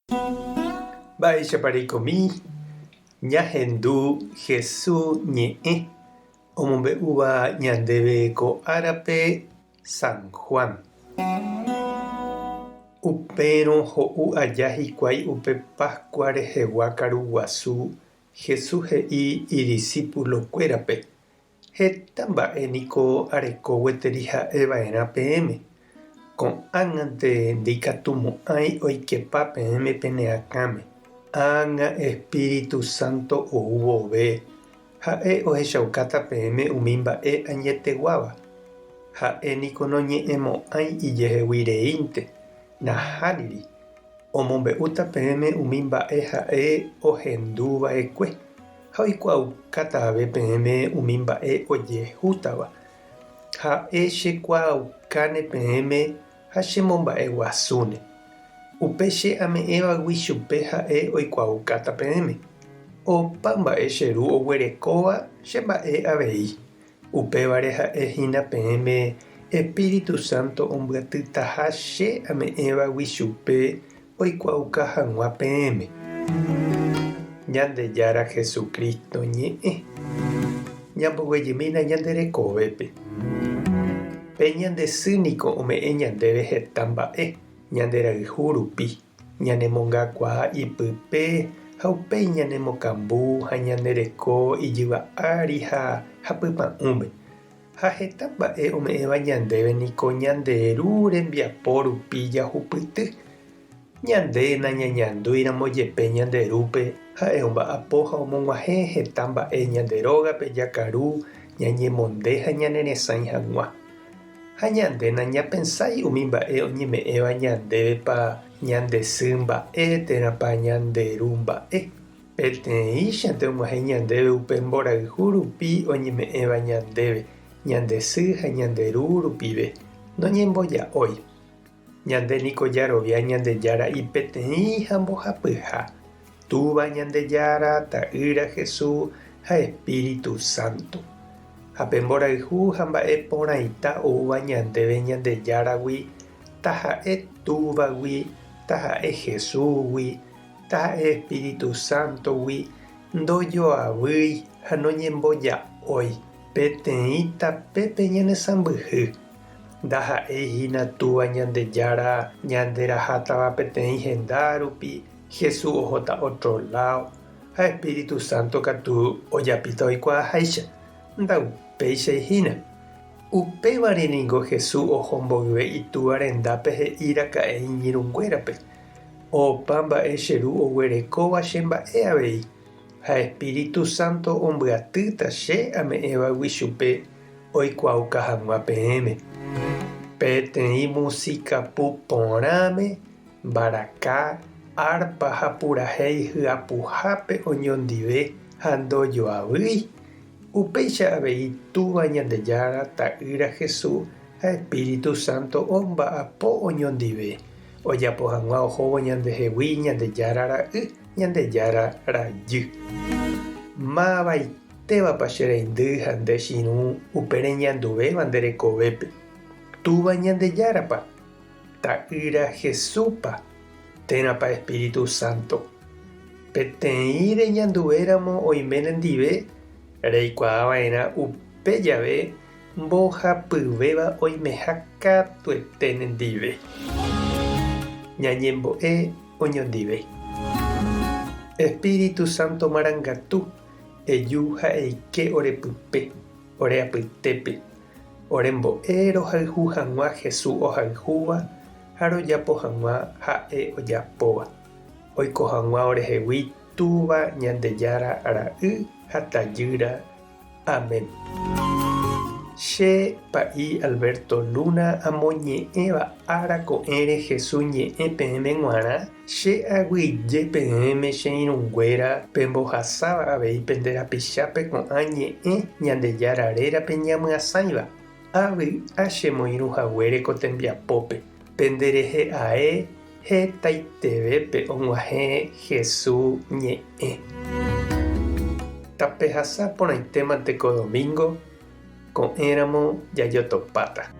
Mba'éichapa reikomi ñahendu Hesu ñe'ẽ omombe'úva ñandéve ko árape San Juan. Upérõ ho'u aja hikuái upe Pascua rehegua karu guasu, Hesu he'i idisípulokuérape, Heta mba'e niko areko gueteri ha'e va'erã peẽme. Ko'ág̃ante ndikatumo'ãi oikepa peẽme pene akãme. Ág̃a Espíritu Santo ou vove, ha'e ohechaukáta peẽme umi mba'e añeteguáva. Ha'e niko noñe'ẽmo'ãi ijehegui reínte, nahániri. Omombe'úta peẽme umi mba'e ha'e ohendu va'ekue, ha oikuaaukáta ave peẽme umi mba'e ojehútava. Ha'e chekuaaukáne peẽme ha chemomba'eguasúne. Upe che ame'ẽvagui chupe ha'e oikuaaukáta peẽme. Opa mba'e che Ru oguerekóva che mba'e avei. Upévare ha'e hína peẽme Espíritu Santo ombyatytaha che ame'ẽvagui chupe oikuaauka hag̃ua peẽme. Ñandejára Jesucristo ñe'ẽ. Ñamboguejymína ñande rekovépe. Pe ñande sy niko ome'ẽ ñandéve heta mba'e ñande rayhu rupi. Ñanemongakuaa ipype ha upéi ñanemokambu ha ñande reko ijyva ári ha hapypa'ũme. Ha heta mba'e ome'ẽva ñandéve niko ñande Ru rembiapo rupi jahupyty. Ñande nañañandúiramo jepe ñande Rúpe, ha'e omba'apo ha omog̃uahẽ heta mba'e ñande rógape jakaru, ñañemonde ha ñaneresãi hag̃ua. Ha ñande nañapensái umi mba'e oñeme'ẽva ñandévepa ñande sy mba'e térãpa ñande ru mba'e. Peteĩchante og̃uahẽ ñandéve upe mborayhu rupi oñeme'ẽva ñandéve, ñande sy ha ñande ru rupive. Noñemboja'ói. Ñande niko jarovia Ñandejára ipeteĩ ha mbohapyha, Túva Ñandejára, Ta'ýra Jesús ha Espíritu Santo. Ha pe mborayhu ha mba'e porãita oúva ñandéve Ñandejáragui, taha'e Túvagui, taha'e Jesúsgui, taha'e Espíritu Sántogui, ndojoavýi ha noñemboja'ói. Peteĩ tapépe ñanesãmbyhy. Ndaha'éi hína Túva Ñandejára ñanderahátava peteĩ henda rupi, Jesús ohóta ótro láo, ha Espíritu Santo katu ojapíta oikuaaháicha. Ndaupéichai hína. Upévare ningo Jesús oho mboyve Itúva rendápe he'i raka'e iñirũnguérape, Opa mba'e che Ru oguerekóva che mba'e avei, ha Espíritu Santo ombyatýta che ame'ẽvagui chupe oikuaauka hag̃ua peẽme. Peteĩ musikapu porãme, mbaraka, árpa ha purahéi hyapuhápe oñondive ha ndojoavýi, upéicha avei Túva Ñandejára, Ta'ýra Jesús ha Espíritu Santo omba'apo oñondive, ojapo hag̃ua ohóvo ñandehegui Ñandejára Ra'y, Ñandejára Rajy. Mavaite. Tévapa che reindy ha nde chirũ upe reñanduvéva nde rekovépe? Túva Ñandejárapa? Ta'ýra Jesúspa? Térãpa Espíritu Santo? Peteĩ reñanduvéramo oime nendive, reikuaa va'erã upe jave mbohapyvéva oimeha katuete nendive. Ñañembo'e oñondive. Espíritu Santo marangatu. Eju ha eike ore pype, ore apytépe, ore mbo'e rohayhu hag̃ua Jesús ohayhúva ha rojapo hag̃ua ha'e ojapóva, oiko hag̃ua orehegui Túva Ñandejára Ra'y ha Tajýra. Amén. Che, pa'i Alberto Luna, amoñe'ẽva ára ko'ẽre Jesús ñe'ẽ peẽme g̃uarã, che aguyje peẽme che irũnguéra pembohasáva avei pende rapichápe ko'ã ñe'ẽ Ñandejára rérape ñamyasãiva. Avy'a chemoirũ haguére ko tembiapópe. Pende rehe ae hetaitevépe og̃uahẽ Jesús ñe'ẽ. Tapehasa porãitémante ko domingo, ko'ẽramo jajotopáta.